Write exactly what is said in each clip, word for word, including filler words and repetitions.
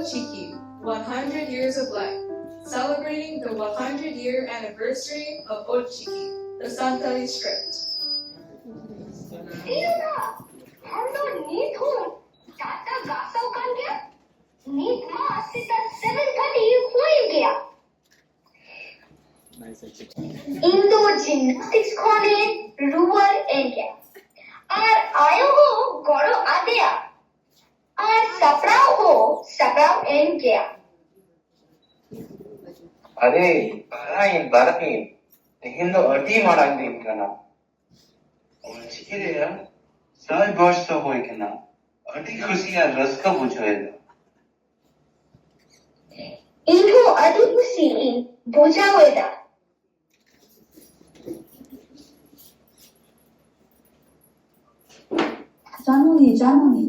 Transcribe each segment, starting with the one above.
Chiki, one hundred years of life, celebrating the one hundred year anniversary of Ol Chiki, the Santali script. ᱥᱤᱨᱟ, ᱟᱢ ᱫᱚ ᱱᱤᱛ ᱦᱚᱸ ᱴᱟᱴᱟ ᱜᱟᱥᱟᱣ ᱠᱟᱱ ᱜᱮᱭᱟ? ᱱᱤᱛ ᱢᱟ ᱥᱮᱛᱟᱜ ᱥᱮᱵᱷᱮᱱ ᱛᱷᱟᱨᱴᱤ ᱦᱩᱭ ᱜᱮᱭᱟ᱾ ᱤᱧ ᱫᱚ ᱡᱤᱢᱱᱟᱥᱴᱤᱠᱥ ᱠᱷᱚᱱᱤᱧ ᱨᱩᱣᱟᱹᱲ ᱮᱱ ᱜᱮᱭᱟ᱾ ᱟᱨ ᱟᱭᱳ ᱦᱚᱸ ᱜᱚᱲᱚ ᱟᱫᱮᱭᱟ᱾ ᱟᱨ ᱥᱟᱯᱲᱟᱣ ᱦᱚᱸ ᱥᱟᱯᱲᱟᱣ ᱮᱱ ᱜᱮᱭᱟ᱾ ᱟᱨᱮ, ᱵᱟᱲᱟᱭᱤᱧ, ᱵᱟᱲᱟᱭᱤᱧ᱾ ᱛᱮᱦᱮᱧ ᱫᱚ ᱟᱹᱰᱤ ᱢᱟᱨᱟᱝ ᱫᱤᱱ ᱠᱟᱱᱟ᱾ ᱚᱞᱪᱤᱠᱤ ᱨᱮᱭᱟᱜ ᱥᱟᱭ ᱵᱚᱨᱥᱚ ᱦᱩᱭ ᱠᱟᱱᱟ᱾ ᱟᱹᱰᱤ ᱠᱷᱩᱥᱤ ᱟᱨ ᱨᱟᱹᱥᱠᱟᱹ ᱵᱩᱡᱷᱟᱹᱣ ᱮᱫᱟ᱾ ᱤᱧ ᱦᱚᱸ ᱟᱹᱰᱤ ᱠᱩᱥᱤ ᱤᱧ ᱵᱩᱡᱷᱟᱹᱣ ᱮᱫᱟ᱾ ᱡᱟᱱᱩᱱᱤ, ᱡᱟᱱᱩᱱᱤ,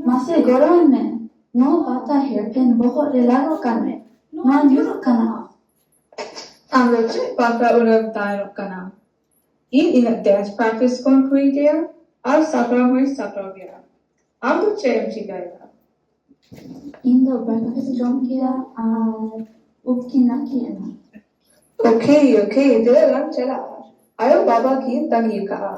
ᱢᱟᱥᱮ ᱜᱚᱲᱚᱣᱟᱹᱧ ᱢᱮ᱾ ᱱᱚᱣᱟ ᱯᱟᱛᱟ ᱦᱮᱨᱯᱮᱱ ᱵᱚᱦᱚᱜ ᱨᱮ ᱞᱟᱜᱟᱣ ᱠᱟᱜ ᱢᱮ᱾ ᱱᱚᱣᱟ ᱧᱩᱨᱩᱜ ᱠᱟᱱᱟ᱾ ᱟᱢ ᱫᱚ ᱪᱮᱫ ᱯᱟᱛᱟ ᱩᱨᱟᱹᱣ ᱛᱟᱭᱚᱢᱚᱜ ᱠᱟᱱᱟ? ᱤᱧ ᱤᱱᱟᱹᱜ ᱰᱮᱱᱥ ᱯᱨᱮᱠᱴᱤᱥ ᱠᱚᱧ ᱦᱩᱭ ᱜᱮᱭᱟ ᱟᱨ ᱥᱟᱯᱲᱟᱣ ᱦᱚᱸᱧ ᱥᱟᱯᱲᱟᱣ ᱜᱮᱭᱟ᱾ ᱟᱢ ᱫᱚ ᱪᱮᱫ ᱮᱢ ᱪᱤᱠᱟᱹᱭᱮᱫᱟ? ᱤᱧ ᱫᱚ ᱵᱨᱮᱠᱯᱷᱟᱥᱴ ᱡᱚᱢ ᱠᱮᱫᱟ ᱟᱨ ᱩᱵ ᱠᱤᱱ ᱱᱟᱹᱠᱤ ᱮᱱᱟ᱾ Okay, okay, ᱫᱮᱞᱟ ᱞᱟᱝ ᱪᱟᱞᱟᱜᱼᱟ᱾ ᱟᱭᱳ ᱵᱟᱵᱟ ᱠᱤᱱ ᱛᱟᱺᱜᱤ ᱟᱠᱟᱫᱼᱟ᱾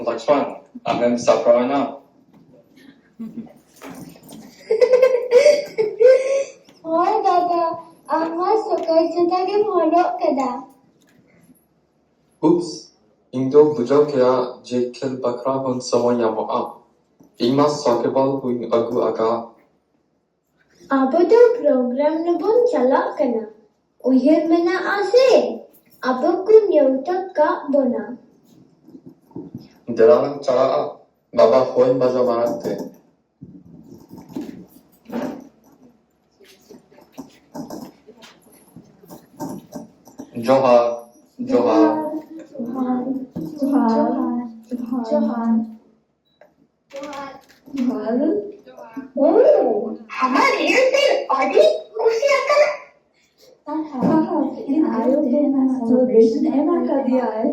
ᱞᱚᱠᱥᱢᱟᱱ, ᱟᱢᱮᱢ ᱥᱟᱯᱲᱟᱣ ᱮᱱᱟ? ᱦᱳᱭ ᱫᱟᱫᱟ, ᱟᱢ ᱢᱟ ᱥᱚᱠᱚᱭ ᱡᱩᱛᱟᱹ ᱜᱮᱢ ᱦᱚᱨᱚᱜ ᱠᱟᱫᱟ᱾ ᱩᱯᱥ, ᱤᱧ ᱫᱚ ᱵᱩᱡᱷᱟᱹᱣ ᱠᱮᱭᱟ ᱡᱮ ᱠᱷᱮᱞ ᱵᱟᱠᱷᱨᱟ ᱦᱚᱸ ᱥᱚᱢᱚᱭ ᱧᱟᱢᱚᱜᱼᱟ᱾ ᱤᱧ ᱢᱟ ᱥᱚᱠᱮᱵᱚᱞ ᱦᱚᱸᱧ ᱟᱹᱜᱩ ᱟᱠᱟᱫ᱾ ᱟᱵᱚ ᱫᱚ ᱯᱨᱳᱜᱨᱟᱢ ᱨᱮᱵᱚᱱ ᱪᱟᱞᱟᱜ ᱠᱟᱱᱟ᱾ ᱩᱭᱦᱟᱹᱨ ᱢᱮᱱᱟᱜᱼᱟ ᱥᱮ? ᱟᱵᱚ ᱠᱚ ᱱᱮᱣᱛᱟ ᱠᱟᱜ ᱵᱚᱱᱟ᱾ ᱫᱮᱞᱟ ᱞᱟᱝ ᱪᱟᱞᱟᱜᱼᱟ, ᱵᱟᱵᱟ ᱦᱚᱸᱧ ᱵᱟᱡᱟᱣ ᱢᱟᱲᱟᱝ ᱛᱮ᱾ ᱡᱚᱦᱟᱨ, ᱡᱚᱦᱟᱨ᱾ ᱡᱚᱦᱟᱨ, ᱡᱚᱦᱟᱨ, ᱡᱚᱦᱟᱨ, ᱡᱚᱦᱟᱨ᱾ ᱡᱚᱦᱟᱨ᱾ ᱳ, ᱟᱢᱟᱜ ᱨᱤᱦᱟᱨᱥᱮᱞ ᱟᱹᱰᱤ ᱠᱩᱥᱤ ᱟᱠᱟᱱᱟ᱾ ᱦᱟᱦᱟ, ᱤᱧ ᱟᱭᱳ ᱛᱮᱦᱮᱧ ᱥᱮᱞᱮᱵᱨᱮᱥᱚᱱ ᱮᱢ ᱟᱠᱟᱫᱮᱭᱟᱭ᱾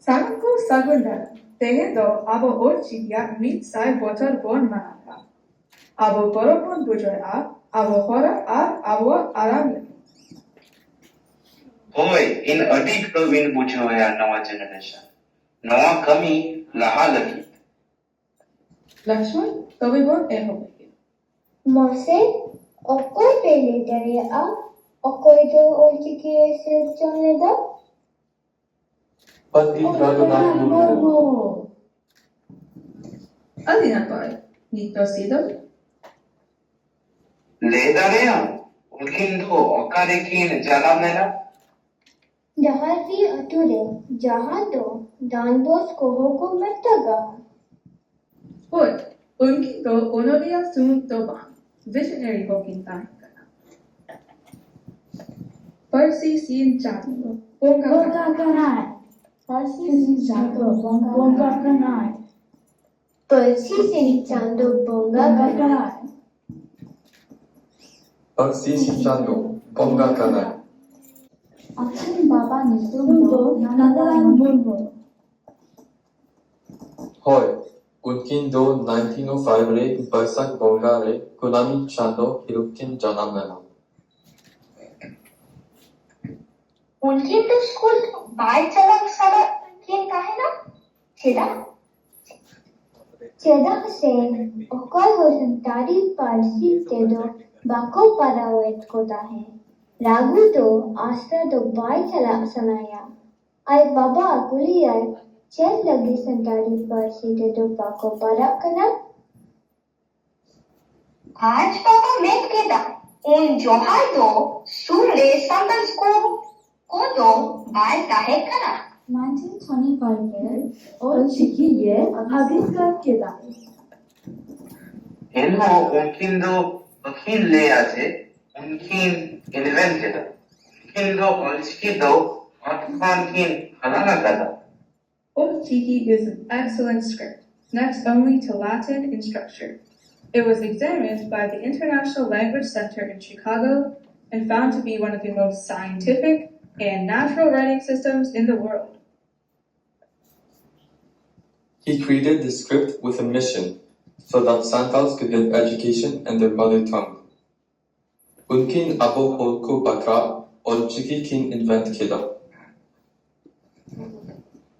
ᱥᱟᱱᱟᱢ ᱠᱚ ᱥᱟᱹᱜᱩᱱ ᱫᱟᱨᱟᱢ᱾ ᱛᱮᱦᱮᱧ ᱫᱚ ᱟᱵᱚ ᱚᱞ ᱪᱤᱠᱤᱭᱟᱜ ᱢᱤᱫ ᱥᱟᱭ ᱵᱚᱪᱷᱚᱨ ᱵᱚᱱ ᱢᱟᱱᱟᱣᱟ᱾ ᱟᱵᱚ ᱯᱚᱨᱚᱵᱽ ᱵᱚᱱ ᱵᱩᱡᱷᱟᱹᱣᱮᱫᱼᱟ ᱟᱵᱚ ᱦᱚᱲᱟᱜ ᱟᱨ ᱟᱵᱚᱣᱟᱜ ᱟᱨᱟᱢ ᱞᱟᱹᱜᱤᱫ᱾ ᱦᱳᱭ, ᱤᱧ ᱟᱹᱰᱤ ᱜᱚᱨᱚᱵᱤᱧ ᱵᱩᱡᱷᱟᱹᱣᱮᱫᱼᱟ ᱱᱟᱣᱟ ᱡᱮᱱᱟᱨᱮᱥᱚᱱ ᱱᱚᱣᱟ ᱠᱟᱹᱢᱤ ᱞᱟᱦᱟ ᱞᱟᱹᱜᱤᱫ᱾ ᱞᱚᱠᱥᱢᱚᱱ, ᱛᱚᱵᱮ ᱵᱚᱱ ᱮᱦᱚᱵ ᱞᱮᱜᱮ᱾ ᱢᱟᱥᱮ, ᱚᱠᱚᱭ ᱯᱮ ᱞᱟᱹᱭ ᱫᱟᱲᱮᱭᱟᱜᱼᱟ ᱚᱠᱚᱭ ᱫᱚ ᱚᱞᱪᱤᱠᱤ ᱮ ᱥᱤᱨᱡᱚᱱ ᱞᱮᱫᱟ? ᱯᱚᱱᱰᱤᱛ ᱨᱚᱜᱷᱩᱱᱟᱛᱷ ᱢᱩᱨᱢᱩ᱾ ᱟᱹᱰᱤ ᱱᱟᱯᱟᱭ᱾ ᱱᱤᱛ ᱫᱚ ᱥᱤᱫᱚ᱾ ᱞᱟᱹᱭ ᱫᱟᱲᱮᱭᱟᱜ ᱩᱱᱠᱤᱱ ᱫᱚ ᱚᱠᱟ ᱨᱮᱠᱤᱱ ᱡᱟᱱᱟᱢ ᱞᱮᱱᱟ? ᱰᱟᱦᱟᱨᱰᱤ ᱟᱹᱛᱩ ᱨᱮ, ᱡᱟᱦᱟᱸ ᱫᱚ ᱰᱟᱱ ᱵᱚᱥᱠᱳ ᱦᱚᱸᱠᱚ ᱢᱮᱛᱟᱜᱼᱟ᱾ ᱦᱳᱭ, ᱩᱱᱠᱤᱱ ᱫᱚ ᱚᱱᱚᱞᱤᱭᱟᱹ ᱥᱩᱢᱩᱝ ᱫᱚ ᱵᱟᱝ, ᱵᱷᱤᱡᱚᱱᱟᱨᱤ ᱦᱚᱸᱠᱤᱱ ᱛᱟᱦᱮᱸ ᱠᱟᱱᱟ᱾ ᱯᱟᱹᱨᱥᱤ ᱥᱤᱧ ᱪᱟᱸᱫᱚ ᱵᱚᱸᱜᱟ ᱵᱚᱸᱜᱟ ᱠᱟᱱᱟᱭ᱾ ᱯᱟᱹᱨᱥᱤ ᱥᱤᱧ ᱪᱟᱸᱫᱚ ᱵᱚᱸᱜᱟ ᱠᱟᱱᱟᱭ᱾ ᱯᱟᱹᱨᱥᱤ ᱥᱤᱧ ᱪᱟᱸᱫᱚ ᱵᱚᱸᱜᱟ ᱠᱟᱱᱟᱭ᱾ ᱯᱟᱹᱨᱥᱤ ᱥᱤᱧ ᱪᱟᱸᱫᱚ ᱵᱚᱸᱜᱟ ᱠᱟᱱᱟᱭ᱾ ᱟᱹᱠᱤᱱ ᱵᱟᱵᱟ ᱧᱩᱛᱩᱢ ᱫᱚ ᱱᱟᱱᱫᱟᱞᱟᱞ ᱢᱩᱨᱢᱩ᱾ ᱦᱳᱭ, ᱩᱱᱠᱤᱱ ᱫᱚ ᱱᱟᱭᱤᱱᱴᱤᱱ ᱳ ᱯᱷᱟᱭᱤᱵᱷ ᱨᱮ ᱵᱟᱹᱭᱥᱟᱹᱠᱷ ᱵᱚᱸᱜᱟ ᱨᱮ ᱠᱩᱱᱟᱢᱤ ᱪᱟᱸᱫᱚ ᱦᱤᱞᱳᱜ ᱠᱤᱱ ᱡᱟᱱᱟᱢ ᱞᱮᱱᱟ᱾ ᱩᱱᱠᱤᱱ ᱫᱚ ᱥᱠᱩᱞ ᱵᱟᱭ ᱪᱟᱞᱟᱜ ᱥᱟᱱᱟᱭᱮᱫ ᱠᱤᱱ ᱛᱟᱦᱮᱱᱟ᱾ ᱪᱮᱫᱟᱜ? ᱪᱮᱫᱟᱜ ᱥᱮ ᱚᱠᱚᱭ ᱦᱚᱸ ᱥᱟᱱᱛᱟᱲᱤ ᱯᱟᱹᱨᱥᱤ ᱛᱮᱫᱚ ᱵᱟᱠᱚ ᱯᱟᱲᱦᱟᱣᱮᱫ ᱠᱚ ᱛᱟᱦᱮᱸ᱾ ᱨᱟᱹᱜᱷᱩ ᱫᱚ ᱟᱥᱲᱟ ᱫᱚ ᱵᱟᱭ ᱪᱟᱞᱟᱜ ᱥᱟᱱᱟᱭᱟ᱾ ᱟᱡ ᱵᱟᱵᱟ ᱠᱩᱞᱤᱭᱟᱭ, "ᱪᱮᱫ ᱞᱟᱹᱜᱤᱫ ᱥᱟᱱᱛᱟᱲᱤ ᱯᱟᱹᱨᱥᱤ ᱛᱮᱫᱚ ᱵᱟᱠᱚ ᱯᱟᱲᱦᱟᱜ ᱠᱟᱱᱟ?" ᱟᱡ ᱵᱟᱵᱟ ᱢᱮᱱ ᱠᱮᱫᱟ, ᱩᱱ ᱡᱚᱦᱟᱜ ᱫᱚ ᱥᱩᱨ ᱨᱮ ᱥᱟᱱᱛᱟᱲ ᱥᱠᱩᱞ ᱠᱚᱫᱚ ᱵᱟᱭ ᱛᱟᱦᱮᱸ ᱠᱟᱱᱟ᱾ ᱱᱟᱭᱤᱱᱴᱤᱱ ᱴᱩᱭᱮᱱᱴᱤ ᱯᱷᱟᱭᱤᱵᱷ ᱨᱮ ᱚᱞ ᱪᱤᱠᱤ ᱮ ᱟᱵᱤᱥᱠᱟᱨ ᱠᱮᱫᱟ᱾ ᱮᱱᱦᱚᱸ ᱩᱱᱠᱤᱱ ᱫᱚ ᱵᱟᱹᱠᱤᱱ ᱞᱟᱹᱭᱟ ᱡᱮ ᱩᱱᱠᱤᱱ ᱤᱱᱵᱷᱮᱱᱴ ᱠᱮᱫᱟ᱾ ᱩᱱᱠᱤᱱ ᱫᱚ ᱚᱞᱪᱤᱠᱤ ᱫᱚ ᱚᱛ ᱠᱷᱚᱱ ᱠᱤᱱ ᱦᱟᱞᱟᱝ ᱟᱠᱟᱫᱟ᱾ Old Chiki is an excellent script, next only to Latin in structure. It was examined by the International Language Center in Chicago and found to be one of the most scientific and natural writing systems in the world. He created the script with a mission so that Santals could get education in their mother tongue. ᱩᱱᱠᱤᱱ ᱟᱵᱚ ᱦᱚᱲ ᱠᱚ ᱵᱟᱠᱷᱨᱟ ᱚᱞᱪᱤᱠᱤ ᱠᱤᱱ invent ᱠᱮᱫᱟ᱾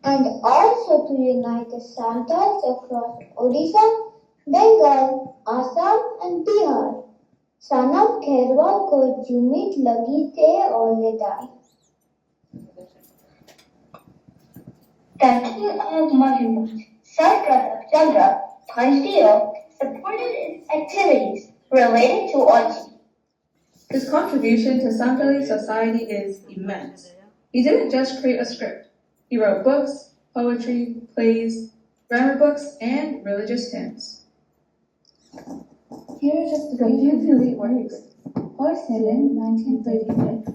And also to unite the Santals across Odisha, Bengal, Assam, and Bihar. ᱥᱟᱱᱟᱢ ᱠᱷᱮᱨᱣᱟᱞ ᱠᱚ ᱡᱩᱢᱤᱫ ᱞᱟᱹᱜᱤᱫ ᱮ ᱚᱞ ᱞᱮᱫᱟᱭ᱾ The King of Mayurbhanj, Sir Pratap Chandra Bhanjriya, supported its activities related to Orji. His contribution to Santali society is immense. He didn't just create a script. He wrote books, poetry, plays, grammar books, and religious hymns. Here are just a few of his great works. Hor Selen, nineteen thirty-five,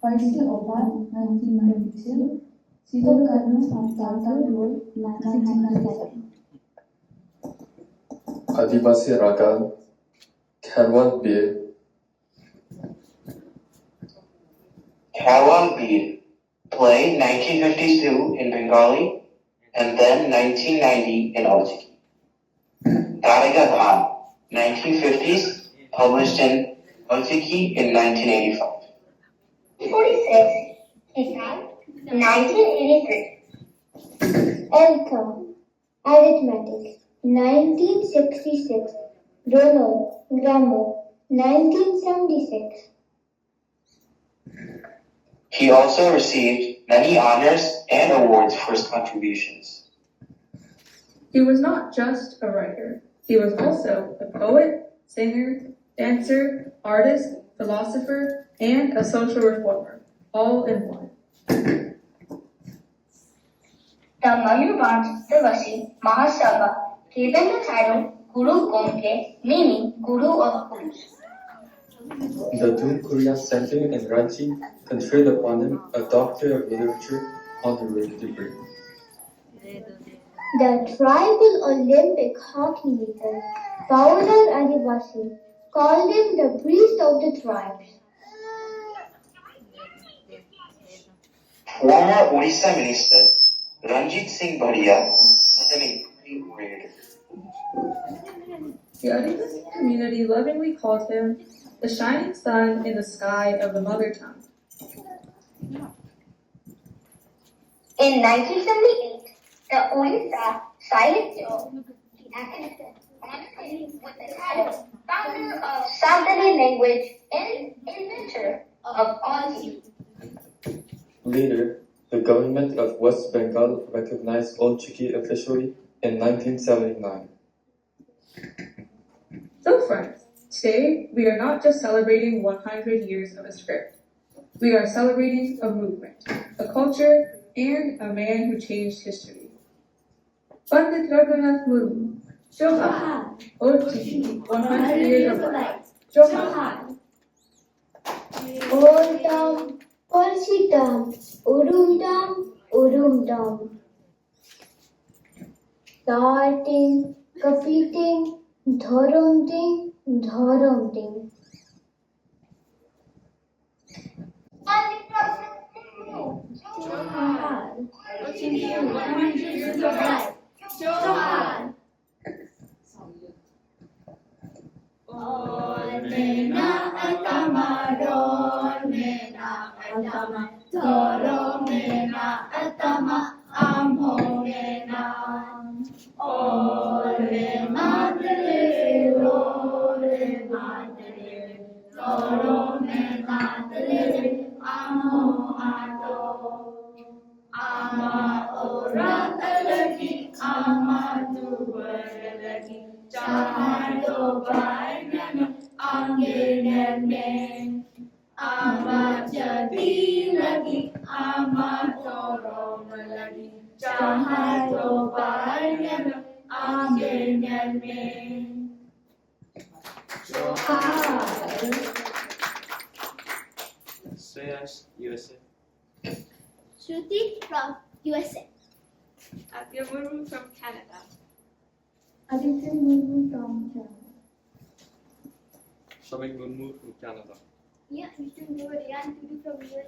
Parsi Opad, nineteen ninety-two, Sido Kanu Saptato Road, nineteen ninety-seven. Adivasi ᱨᱟᱜᱟᱞ, Kherwal Bir, Kharwal Bir, play nineteen fifty-two in Bengali and then nineteen ninety in Ojiki. Darega Dhan, nineteen fifties, published in Ojiki in nineteen eighty-five. forty-six, Hikai, nineteen eighty-three. Elka, arithmetic, nineteen sixty-six. Rono, grammar, nineteen seventy-six. He also received many honors and awards for his contributions. He was not just a writer, he was also a poet, singer, dancer, artist, philosopher, and a social reformer, all in one. The Mayurbhanj Adivasi Mahasabha given the title Guru Gomke, meaning Guru of Gurus. The Dum Kuriya Center in Ranchi conferred upon him a Doctor of Literature honorary degree. The tribal Olympic hockey leader Paula Adivasi called him the priest of the tribes. Former Odisha Minister Ranjit Singh Bhatia The Audingus community lovingly calls him the shining sun in the sky of the mother tongue. In nineteen seventy-eight, the Odisha Sahitya Academy honored him with the title Founder of Santali Language and Inventor of All Chiki. Later, the government of West Bengal recognized All Chiki officially in nineteen seventy-nine. So, friends, today we are not just celebrating one hundred years of a script. We are celebrating a movement, a culture, and a man who changed history. Pandit Rabindranath Murmu, Johar. All Chiki, one hundred years of life. Johar. ᱚᱞ ᱛᱟᱢ, ᱯᱟᱹᱨᱥᱤ ᱛᱟᱢ, ᱩᱨᱩᱢ ᱛᱟᱢ, ᱩᱨᱩᱢ ᱛᱟᱢ᱾ ᱨᱚᱲ ᱛᱤᱧ, ᱠᱟᱹᱯᱤ ᱛᱤᱧ, ᱫᱷᱚᱨᱚᱢ ᱛᱤᱧ, ᱫᱷᱚᱨᱚᱢ ᱛᱤᱧ᱾ ᱡᱚᱦᱟᱨ᱾ ᱡᱚᱦᱟᱨ᱾ ᱚᱞ ᱢᱮᱱᱟᱜ ᱛᱟᱢᱟ, ᱨᱚᱲ ᱢᱮᱱᱟᱜ ᱛᱟᱢᱟ, ᱫᱷᱚᱨᱚᱢ ᱢᱮᱱᱟᱜ ᱛᱟᱢᱟ, ᱟᱢ ᱦᱚᱸ ᱢᱮᱱᱟᱢ᱾ ᱚᱞ ᱮᱢᱟᱫ ᱞᱮᱨᱮ, ᱨᱚᱲ ᱮᱢᱟᱫ ᱞᱮᱨᱮ, ᱫᱷᱚᱨᱚᱢ ᱮᱢᱟᱫ ᱞᱮᱨᱮ, ᱟᱢ ᱦᱚᱸ ᱟᱫᱚ᱾ ᱟᱢᱟᱜ ᱚᱲᱟᱜ ᱞᱟᱹᱜᱤᱫ, ᱟᱢᱟᱜ ᱫᱩᱣᱟᱹᱨ ᱞᱟᱹᱜᱤᱫ, ᱡᱟᱦᱟᱸᱭ ᱫᱚ ᱵᱟᱭ ᱧᱟᱢᱮ, ᱟᱢᱜᱮ ᱧᱮᱞ ᱢᱮ᱾ ᱟᱢᱟᱜ ᱡᱟᱹᱛᱤ ᱞᱟᱹᱜᱤᱫ, ᱟᱢᱟᱜ ᱫᱷᱚᱨᱚᱢ ᱞᱟᱹᱜᱤᱫ, ᱡᱟᱦᱟᱸᱭ ᱫᱚ ᱵᱟᱭ ᱧᱟᱢᱮ, ᱟᱢᱜᱮ ᱧᱮᱞ ᱢᱮ᱾ ᱡᱚᱦᱟᱨ᱾ Shreyas, U S A. Shruti from U S A. Adya Murmu from Canada. Aditya Murmu from Canada. Shamik Murmu from Canada. Yeah, you can go Riyan Tudu from U S A.